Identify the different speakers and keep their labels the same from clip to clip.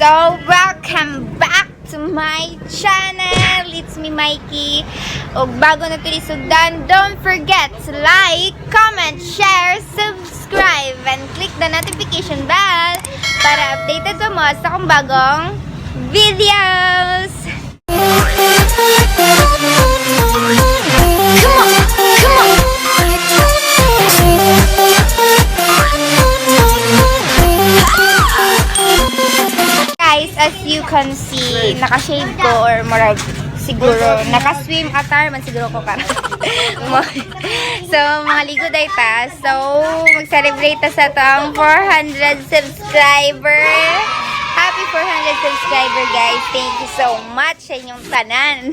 Speaker 1: So, welcome back to my channel! It's me, Mikey. Og bago na tuloy sugdan, don't forget to like, comment, share, subscribe, and click the notification bell para updated ka mo sa akong bagong videos! Come on! Come on! Guys, as you can see, naka-shave ko or murag siguro naka-swim attire man siguro ko karon. So, mga ligo day ta. So, mag-celebrate ta sa atong 400 subscriber. Happy 400 subscriber, guys. Thank you so much sa inyong tanan.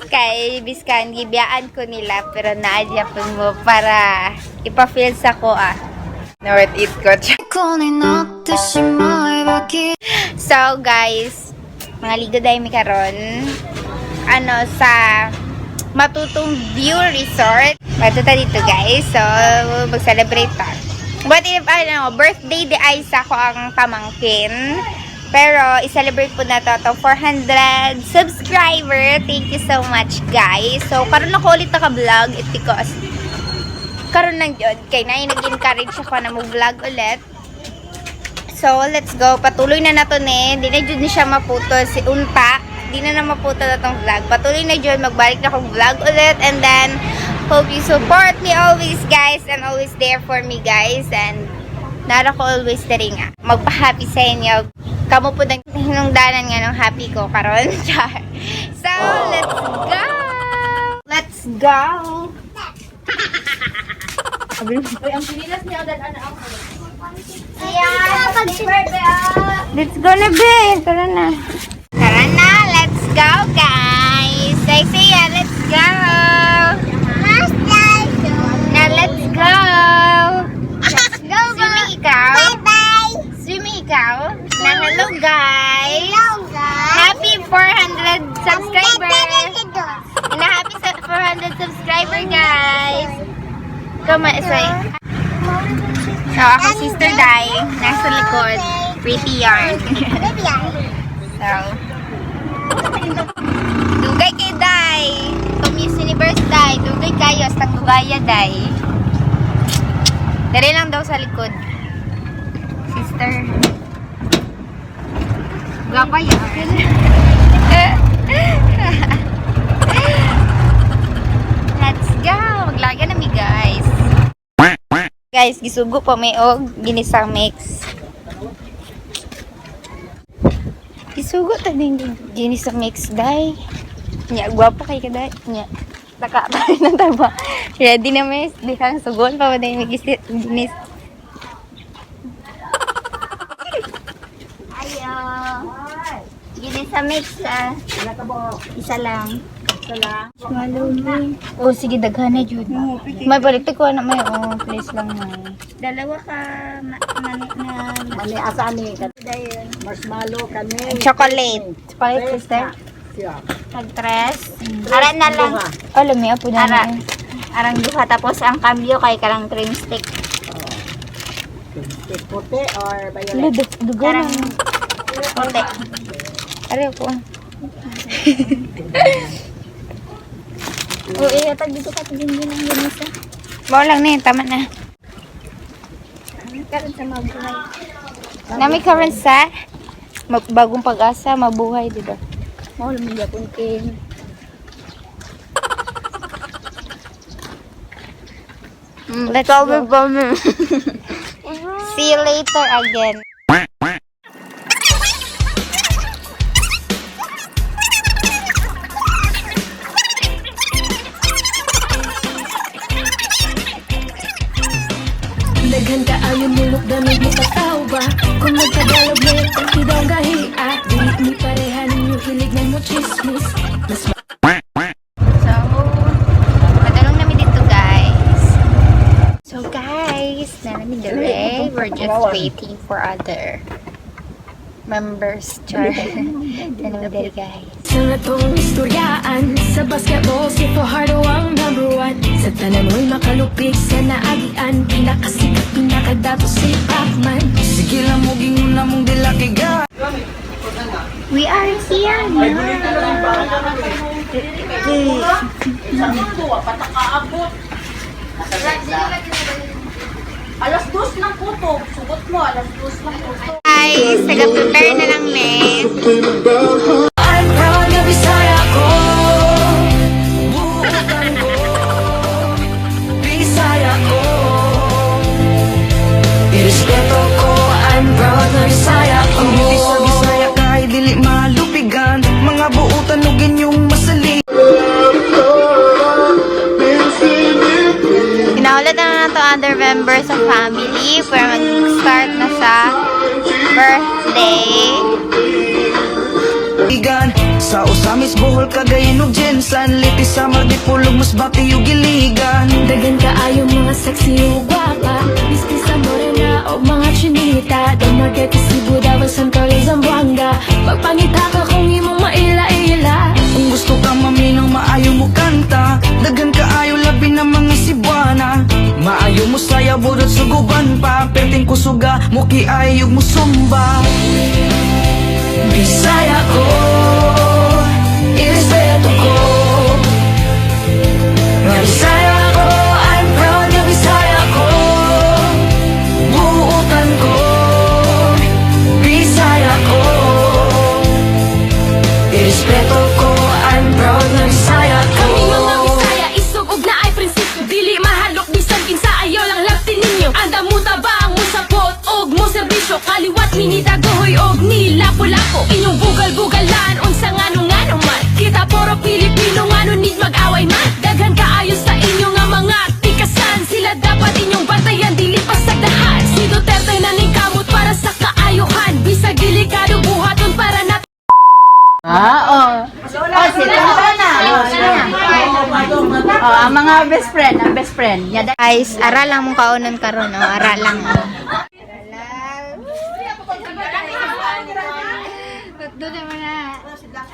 Speaker 1: Kay biskan gibiyaan ko nila pero naadya po mo para ipa-feel sa ko ah. Na worth it ko.
Speaker 2: になってしまえばきっ
Speaker 1: So guys, mga ligo dahil mi karon ano sa Matutong View Resort. Matuta dito, guys. So mag-celebrate ta. But if ano, birthday di ay sa ako ang pamangkin. Pero i-celebrate po na to to 400 subscriber. Thank you so much, guys. So karon ako ulit naka-vlog it because karon lang yun kay na nag-encourage ako na mo-vlog ulit. So, let's go. Patuloy na nato ni. Di na jud ni siya maputol si unta. Di na na maputol na tong vlog. Patuloy na jud. Magbalik na akong vlog ulit. And then, hope you support me always, guys. And always there for me, guys. And, nara ko always diri nga. Magpa-happy sa inyo. Kamo po ng hinungdanan nga ng happy ko karon. Char. So, let's go! Let's go! Let's go na, be. Tara na. Tara na. Let's go, guys. Isaiah, let's go. Na, let's go. Let's go. Swimming ikaw?
Speaker 3: Bye-bye.
Speaker 1: Swimming ikaw? Na, hello, guys.
Speaker 3: Hello, guys.
Speaker 1: Happy 400 subscriber. Na, happy 400 subscriber, guys. Come on, say. So, ako sister Dai, nasa likod. Pretty yarn. So, dugay kay Dai. To Miss Universe Dai. Dugay kayo, hasta dugaya Dai. Dali lang daw sa likod. Sister. Gwapa yarn. Let's go! Maglaga na mi, guys. Guys, gisugo pa may og ginisang mix. Gisugo ta din ginisang mix day. Nya gwapa kay ka day. Nya naka na taba. Ready na mes, di kang sugon pa ba day may ginis.
Speaker 3: Ayo. Gini sa mix ah. Isa lang.
Speaker 1: Malumi. Oh, sige, daghan na jud. May balik ko na may, oh, please lang may.
Speaker 3: Dalawa ka mani na
Speaker 4: Mani asa ni
Speaker 3: dayon.
Speaker 4: Marshmallow kani.
Speaker 1: Chocolate. Chocolate, sister.
Speaker 4: Siya.
Speaker 3: Tag tres. Ara na lang.
Speaker 1: Oh, lami apo na.
Speaker 3: Ara.
Speaker 1: Na.
Speaker 3: Arang duha tapos ang cambio kay karang cream stick.
Speaker 4: Puti or
Speaker 1: Ala,
Speaker 4: violet?
Speaker 1: dugo na.
Speaker 3: Karang puti.
Speaker 1: Ari po.
Speaker 3: Oo, eh, tag dito ka tigin din ang ganisa.
Speaker 1: Mao lang na yun, tama na.
Speaker 3: Karon sa mabuhay.
Speaker 1: Nami karon sa bagong pag-asa, mabuhay, di ba?
Speaker 3: Mao lang gyapon kay
Speaker 1: Let's go. See you later again.
Speaker 5: Daghan kaayo mulok damit mo kataw ba? Kung magtagalog may pati daw gahi. Di ni pareha ninyo hilig na mo chismis. Mas
Speaker 1: So, padalong namin dito, guys. So, guys, namin dire. We're just waiting for other members. Char. Namin dire, guys.
Speaker 5: Sa nga tong istoryaan. Sa basketball, si Fajardo ang number one. Sa tanan mo'y makalupig sa naagian. Pinakasikat, pinakadato si Pacman.
Speaker 6: Sige lang mo, gingon na mong dila kay ga.
Speaker 1: We are here now.
Speaker 3: 2:00 ng kutob. Sugot mo, 2:00 ng kutob.
Speaker 1: Guys, nag-prepare na lang me.
Speaker 5: I'm proud na Bisaya ko. Buutan ko. Bisaya ko. Irespeto ko. I'm proud na Bisaya ko. Ang beauty sa Bisaya kay dili malupigan. Mga buutan ug inyong masali.
Speaker 1: Pinaulat na na to other members of family para mag-start na sa birthday.
Speaker 5: Igan sa Ozamis, Bohol, Cagayan ug GenSan, Leyte, Samar, Dipolog, Masbate ug Iligan. Daghan kaayo mga sexy ug gwapa, miski sa morena o mga chinita. Dumaguete, Cebu, Davao, San Carlos, Zamboanga. Magpangita ka kung imong maila-ila.
Speaker 6: Kung gusto ka maminaw, maayo mo kanta. Daghan kaayo labi na mga Cebuana. Maayo mo sayaw, budot suguban pa. Perting kusuga, muki ayog mo sumba.
Speaker 5: Bisaya ko, irespeto ko. Nga Bisaya ko, I'm proud na Bisaya ko. Buutan ko, Bisaya ko. Irespeto ko, I'm proud na Bisaya ko.
Speaker 7: Kami mga Bisaya, isog og naay prinsipyo. Dili mahalok bisan kinsa, ayaw lang lapti ninyo. Andamuta ba ang musapot og mo serbisyo? Kaliwat minitagohoy og nilapo-lapo. Inyong bugal-bugalan unsa ngano-ngano man. Kita poro Pilipino, ngano need mag-away man? Daghan kaayo sa inyo nga mga tikasan. Sila dapat inyong bantayan, dili pasagdahan. Si Duterte na ning kamot para sa kaayuhan. Bisag delikado buhaton para na
Speaker 3: Ah, oh. Oh, sila na. Oh, ang mga best friend, ang best friend. Yada.
Speaker 1: Guys, ara lang mong kaunon karon, oh. Ara lang. Oh. Doon naman na.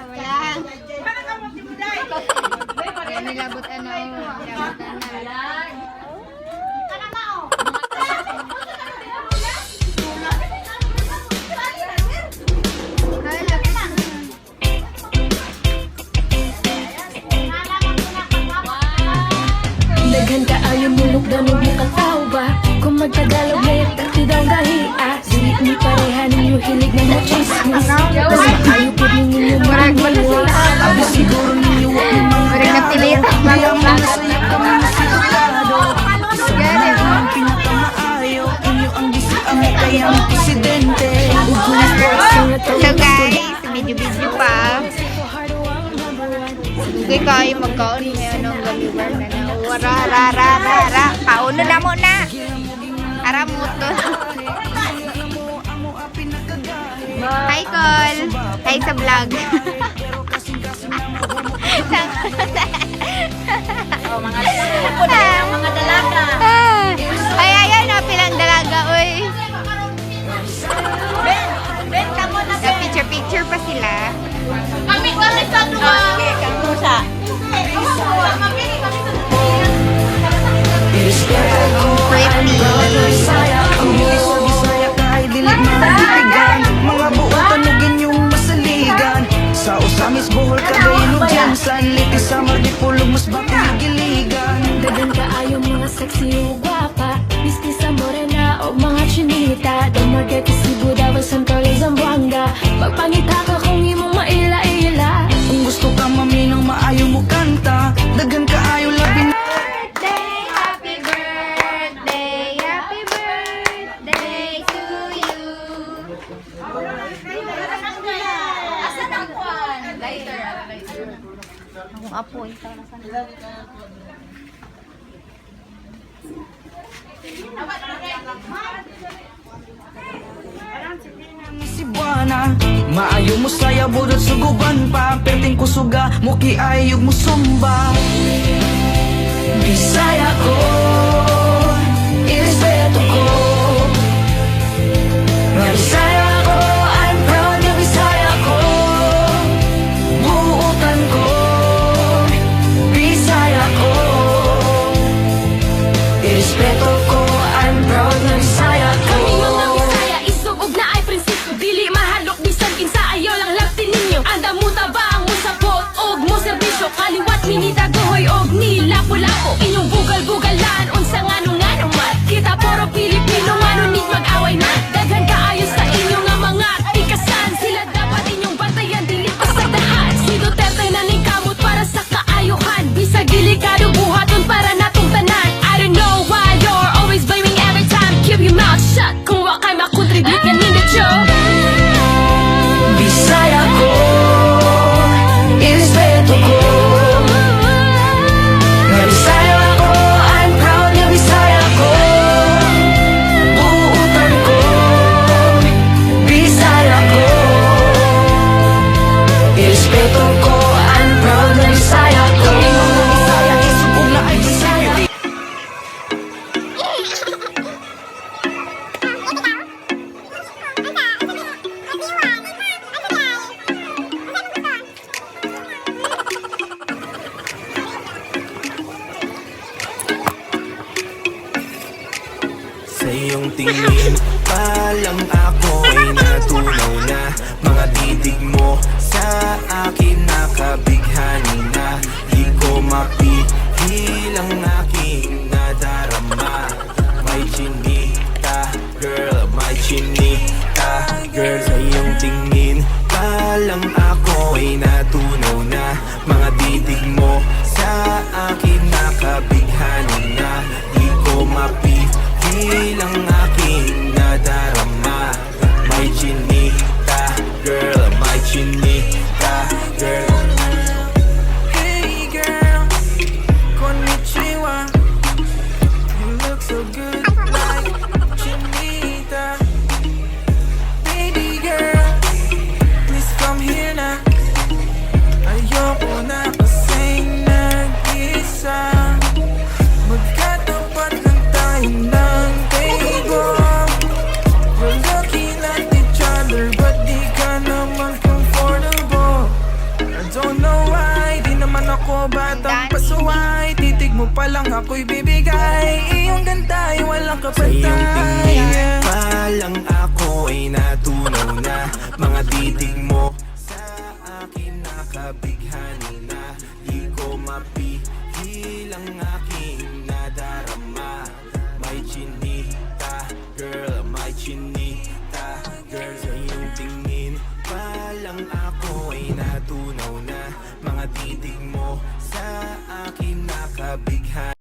Speaker 1: Wala. Nilabot ano. Nilabot ano.
Speaker 5: Daghan kaayo mulok daw mo kataw ba. Kung magtagalog may perti daw gahia. Dili ni pareha ninyo hilig na mo chismis. Mas maayo pud ninyo
Speaker 1: Murag wala sila.
Speaker 6: Abi siguro ninyo wa mi mga
Speaker 1: Murag napilit.
Speaker 6: Kaya mga saya kami masigurado. Isa ang pinakamaayo. Inyo ang gisiamo kaya ang presidente.
Speaker 1: So guys, video-video pa. Sige kayo magkaon may anong gabi bar na na. Ra ra ra ra ra. Kauno na mo na. Ara mo to. Hi Col. Hi sa vlog.
Speaker 3: Oh, mga dalaga. Mga dalaga.
Speaker 1: Ay, ayan na, pilang dalaga, oy.
Speaker 3: Ben, Ben, kamo na.
Speaker 1: Picture picture pa sila.
Speaker 7: Kami kami sa duwa.
Speaker 3: Sige, kamo sa.
Speaker 1: Pretty.
Speaker 6: Ang beauty sa Bisaya kay dili malupigan. Mga buutan ug inyong masaligan. Sa Ozamis, Bohol, Cagayan ug GenSan, Leyte, Samar, Dipolog, Masbate ug Iligan.
Speaker 5: Daghan kaayo mga sexy ug gwapa, miski sa morena o mga chinita. Dumaguete, Cebu, Davao, San Carlos, Zamboanga. Magpangita ka kung imong maila-ila.
Speaker 6: Kung gusto ka maminaw, maayo mo kanta. Daghan kaayo labi na
Speaker 1: Birthday, happy birthday, happy birthday to you. Akong apoy.
Speaker 6: Cebuana. Maayo mo saya, budot suguban pa. Perting kusuga, muki ayog mo sumba.
Speaker 5: Bisaya ko, irespeto ko. Nga Bisaya ko, I'm proud na Bisaya ko. Buutan ko, Bisaya ko. Irespeto ko, I'm proud na Bisaya ko.
Speaker 7: Kami mga Bisaya, isog og naay prinsipyo. Dili mahalok bisan kinsa, ayaw lang lapti. prinsipyo.
Speaker 6: Bisaya ko, irespeto ko nga Bisaya ako, I'm proud nga Bisaya ko. Buutan ko, Bisaya ko. Irespeto ko, I'm proud nga Bisaya ko. Bisaya, isubong na ay Bisaya.
Speaker 8: Sa iyong tingin pa lang ako'y natunaw na. Mga titig mo sa akin nakabighani na. Di ko mapigil ang aking nadarama. My chinita girl, my chinita girl. Sa iyong tingin pa lang ako'y natunaw na. Mga titig mo sa akin nakabighani na. Di ko mapigil ang aking nadarama. My chinita girl, my chinita girl.
Speaker 6: Hey girl, konnichiwa. You look so good like chinita. Baby girl, please come here na. Ayoko na kasing nag-isa. Magkatapat lang tayo ng table. We're looking at each other but di ka naman comfortable. I don't know why, di naman ako batang pasuway. Titig mo pa lang ako'y bibigay. Iyong ganda ay walang
Speaker 8: Sa iyong
Speaker 6: kapantay.
Speaker 8: Tingin pa lang ako'y natunaw na. Mga titig mo sa akin nakabighani na. Di ko mapigil ang aking nadarama. My chinita girl, my chinita girl. Sa iyong tingin pa lang ako'y natunaw na. Mga titig mo sa akin nakabighani.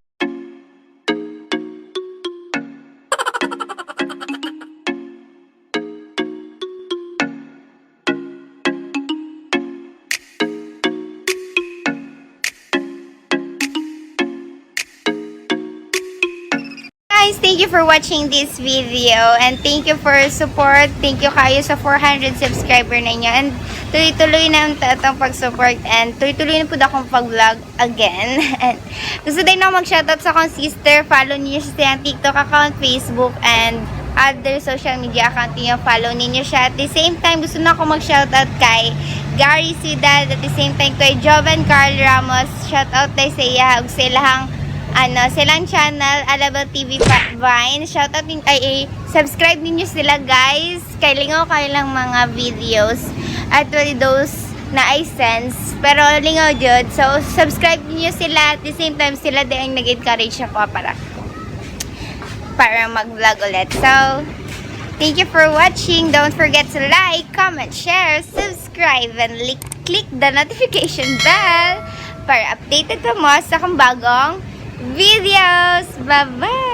Speaker 1: Guys, thank you for watching this video and thank you for support. Thank you kayo sa 400 subscriber ninyo and tuloy-tuloy na ang atong pag-support and tuloy-tuloy na po akong pag-vlog again. And gusto din ako mag-shoutout sa akong sister. Follow niyo siya sa iyang TikTok account, Facebook, and other social media account niyo. Follow ninyo siya. At the same time, gusto na ako mag-shoutout kay Gary Ciudad. At the same time, kay Jovan Carl Ramos. Shoutout tayo sa iya ug sa ilahang ano, silang channel, Alabel TV Vine. Shoutout din, ay, subscribe ninyo sila, guys. Kay lingaw kayo lang mga videos. Actually, those na I sense. Pero lingaw jud. So, subscribe ninyo sila. At the same time, sila din ang nag-encourage ako para mag-vlog ulit. So, thank you for watching. Don't forget to like, comment, share, subscribe, and click the notification bell para updated ka mo sa akong bagong videos. Bye-bye!